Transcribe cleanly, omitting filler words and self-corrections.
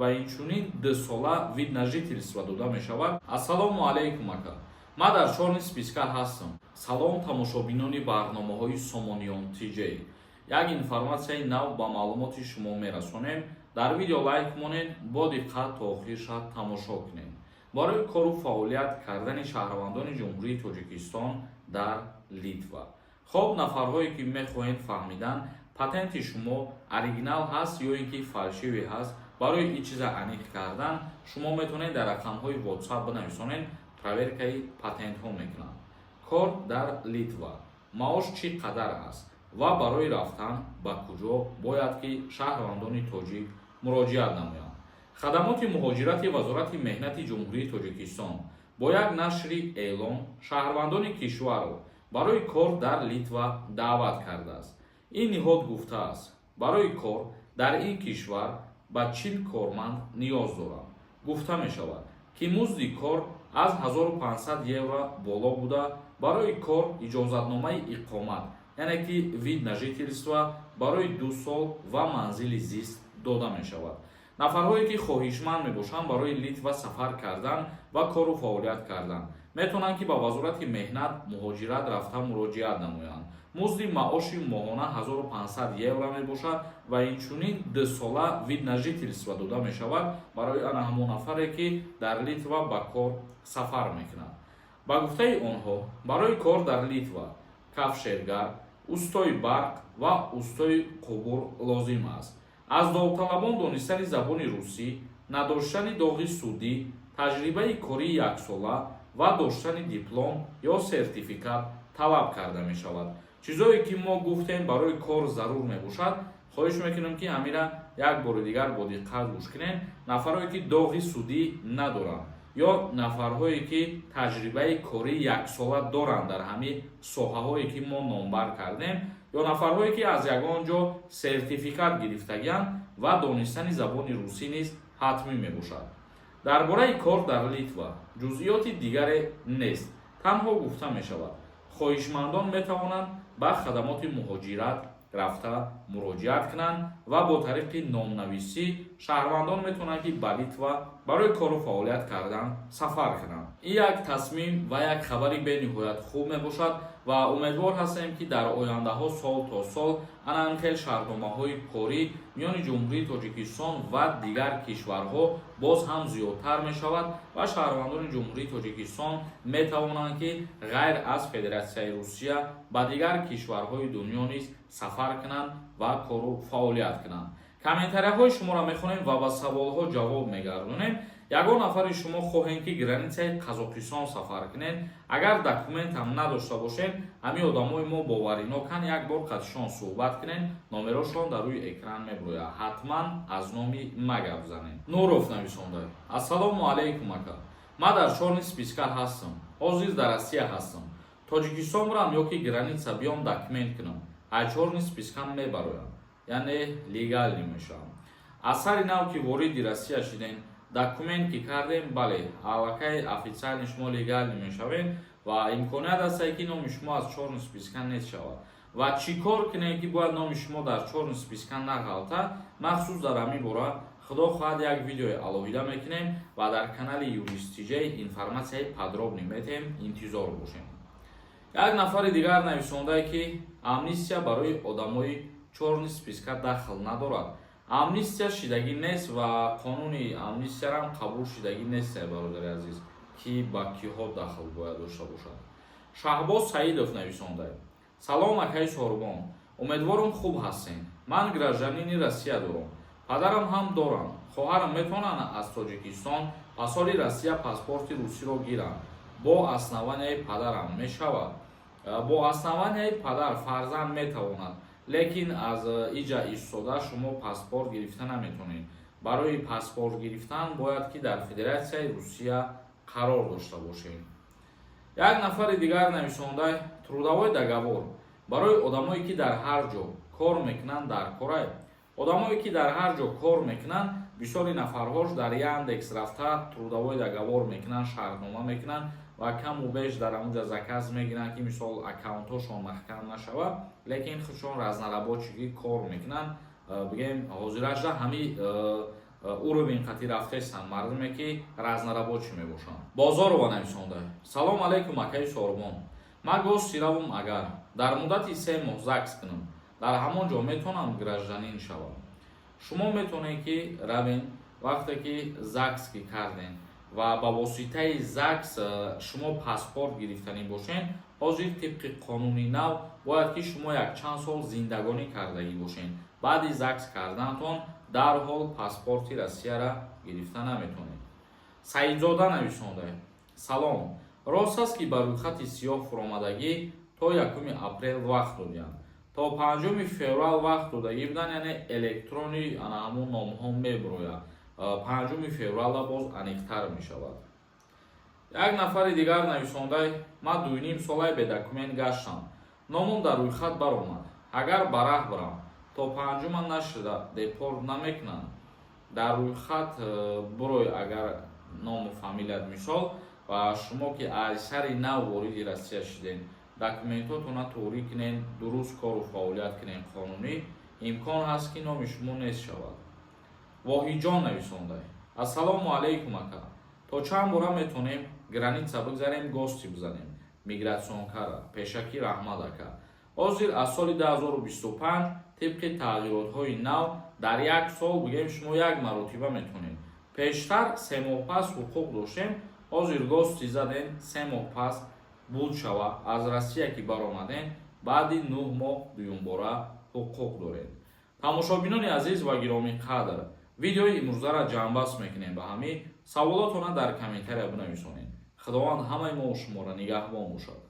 Ва инчунин 2 сола вид на жительство дода мешавад. Ассалому алайкум, ака, ман дар чёрный списка ҳастам. Салом, тамошобинони барномаҳои Сомониён ТЖ. Як информатсияи нав ба маълумоти шумо мерасонем. Дар видео лайк монед, бо диққат то охирша тамошо кунед. Барои кору фаъолият кардани шаҳрвандони Ҷумҳурии Тоҷикистон дар Литва. Хоб, нафарҳое ки мехоҳед фаҳмидан, патенти шумо оригинал ҳаст ё ин ки фальшивый ҳаст, барои ин чиза аниқ кардан шумо метавонед дар рақамҳои WhatsApp бинависонед, проверкаи патентҳо мекунанд. Кор дар Литва маош чӣ қадар аст ва барои рафтан ба куҷо бояд ки шаҳрвандони тоҷик муроҷиат намоянд? Хадамоти муҳоҷирати Вазорати меҳнати Ҷумҳурии Тоҷикистон бо як нашри эълон шаҳрвандони кишварро барои кор дар Литва даъват кардааст. Ин ниҳод гуфтааст, барои кор дар ин кишвар ба 40 корманд ниёз дорад. Гуфта мешавад, ки музди кор аз 1500 евро боло буда, барои кор иҷозатномаи иқомат, яъне ки вид на жительство барои 2 сол ва манзили зист дода мешавад. Нафарҳое ки хоҳишманд мебошанд барои Литва сафар кардан ва кору фаъолият кардан, метавонанд ки ба Вазорати меҳнат, муҳоҷират рафта муроҷиат намоянд. Музди маоши моҳона 1500 евро мебошад ва инчунин 2 сола вид на жительство дода мешавад барои ана ҳамон нафаре ки дар Литва ба кор сафар мекунад. Ба гуфтаи онҳо, барои кор дар Литва кафшергар, устои барқ ва устои қубур лозим аст. Аз довталабон донистани забони русӣ, надоштани доғи судӣ, таҷрибаи кории яксола ва доштани диплом ё сертификат талаб карда мешавад. Чизое ки мо гуфтем, барои кор зарур мебошад. Хоҳиш мекунем, ки ҳамира як бори дигар бо диққат гӯш кунем. Нафарое ки доғи судӣ надоранд ё нафарҳое ки таҷрибаи кории яксола доранд дар ҳамин соҳаҳое ки мо номбар кардем, ё нафарҳое ки аз ягон ҷо сертификат гирифтагианд, ва донистани забони русӣ низ ҳатмӣ мебошад. Дар бораи кор дар Литва ҷузъиёти дигаре нест. Танҳо гуфта мешавад, хоҳишмандон метавонанд ба хадамоти муҳоҷират рафта муроҷиат кунанд ва бо тариқи номнависӣ шаҳрвандон метавонанд ки ба Литва барои кору фаъолият кардан сафар кунанд. Ин як тасмим ва як хабари бениҳоят хуб мебошад ва умедвор ҳастем, ки дар ояндаҳо сол то сол ана ин хел шартномаҳои корӣ миёни Ҷумҳурии Тоҷикистон ва дигар кишварҳо боз ҳам зиёдтар мешавад ва шаҳрвандони Ҷумҳурии Тоҷикистон метавонанд ки ғайр аз Федератсияи Русия ба дигар кишварҳои дунё низ сафар кунанд ва кору фаъолият кунанд. Комментарияҳои шуморо мехонем ва ба саволҳо ҷавоб мегардонем. Ягон нафари шумо хоҳем ки границаи Қазоқистон сафар кунед, агар документам надошта бошед, ҳамин одамои мо боваринокан, як бор қатишон суҳбат кунед. Номерошон дар рӯи экран мебирояд. Ҳатман аз номи ма гап занед. Нуров нависонда: «Ассалому алайкум, ака, ман дар чёрный списка ҳастам, ҳозир дар Россия ҳастам. Тоҷикистон бурам ё ки граница биём, документ кунам, аз чёрный списка мебароям, яъне легальный мешавам?» Аз сари нав ки вориди Россия шидем, документ ки кардем, бале, аллакай официально шумо легальный мешавед ва имконият ҳастае ки номи шумо аз чёрный списка нест шавад. Ва чӣ кор кунем, ки бояд номи шумо дар чёрный списка нағалта? Махсус дар ҳамин бора, худо хоҳад, як видеои алоҳида мекунем ва дар канали Юрист ТЖ информатсияи подробный метем, интизор бошем. Як нафари дигар нависондае, ки амнистия барои одамои чёрный списка дахл надорад. Амнистия шидагӣ нест ва қонуни амнистиярам қабул шидагӣ нест, бародари азиз, ки ба киҳо дахл бояд дошта бошад. Шаҳбоз Саидов нависондае: «Салом, акаи Сорбон, умедворам, хуб ҳастем. Ман гражданини Россия дорам, падарам ҳам дорам. Хоҳарам метавонанд аз Тоҷикистон пасоли Россия паспорти русиро гиранд бо основанияи падарам? Мешавад?» Бо основанияи падар фарзанд метавонад, лекин аз иҷа истода шумо паспорт гирифта наметавонед. Барои паспорт гирифтан бояд ки дар Федератсияи Русия қарор дошта бошед. Як нафари дигар нависонда: «Трудовой договор барои одамое ки дар ҳар ҷо кор мекунанд дар корай?» Одамое ки дар ҳар ҷо кор мекунанд, бисёри нафарҳош дар Яндекс рафта трудовой договор мекунанд, шартнома мекунанд ва каму беш дар ҳамунҷа заказ мегиранд, ки мисол аккаунтҳошон маҳкам нашавад, лекин худшон разнорабочий кор мекунанд. Бигем, ҳозирашда ҳами. уровень қати рафтесанд, мардуме ки разнорабочий мебошанд. Бозорова нависонда: «Салом алейкум, акаи Сорбон. Ман гости равум, агар дар муддати 3 моҳ ЗАГС кунам, дар ҳамон ҷо метавонам гражданин шавам?» Шумо метавонед, ки равен. Вақте ки ЗАГС ки кардем ва ба воситаи ЗАГС шумо паспорт гирифтанӣ бошед, ҳозир тибқи қонуни нав бояд, ки шумо якчанд сол зиндагонӣ кардагӣ бошед. Баъди ЗАГС карданатон дарҳол паспорти Россияра гирифта наметавонед. Саидзода нависонда: «Салом, рост аст, ки ба рӯйхати сиёҳ фуромадагӣ то 1 апрел вақт додиянд? То 5 феврал вақт додагӣ буданд, яъне электрони ана ҳамун номҳо мебурояд. 5 феврала боз аниқтар мешавад». Як нафари дигар нависондай: «Ман 2,5 солаи бе документ гаштам, номам дар рӯйхат баромад. Агар ба раҳ барам, то панҷума нашуда депорт намекунанд?» Дар рӯйхат бурой, агар ному фамилият, мисол, ва шумо ки аз сари нав вориди Россия шудем, документотона туғрӣ кунен, дуруст кору фаъолият кунен, қонунӣ, имкон ҳаст, ки номи шумо нест шавад. Воҳидҷон нависондай: «Ассалому алайкум, ака. То чанд бора метавонем граница бигзарем, гости бизанем миграционка ра? Пешакӣ раҳмат, ака». Ҳозир аз соли 2025 тибқи тағйиротҳои нав дар як сол, бигӯем, шумо як маротиба метавонед. Пештар 3 моҳ пас ҳуқуқ доштем. Ҳозир гости заден, 3 моҳ пас буд шава, аз Россия ки баромадем, баъди 9 моҳ дуюмбора ҳуқуқ доред. Тамошобинони азиз ва гиромӣ қадр, видеои имрӯзаро ҷамъбаст мекунем ба ҳамин. Саволотона дар комментария бинависонед. Худованд ҳамаи мо шуморо нигаҳбон бошад.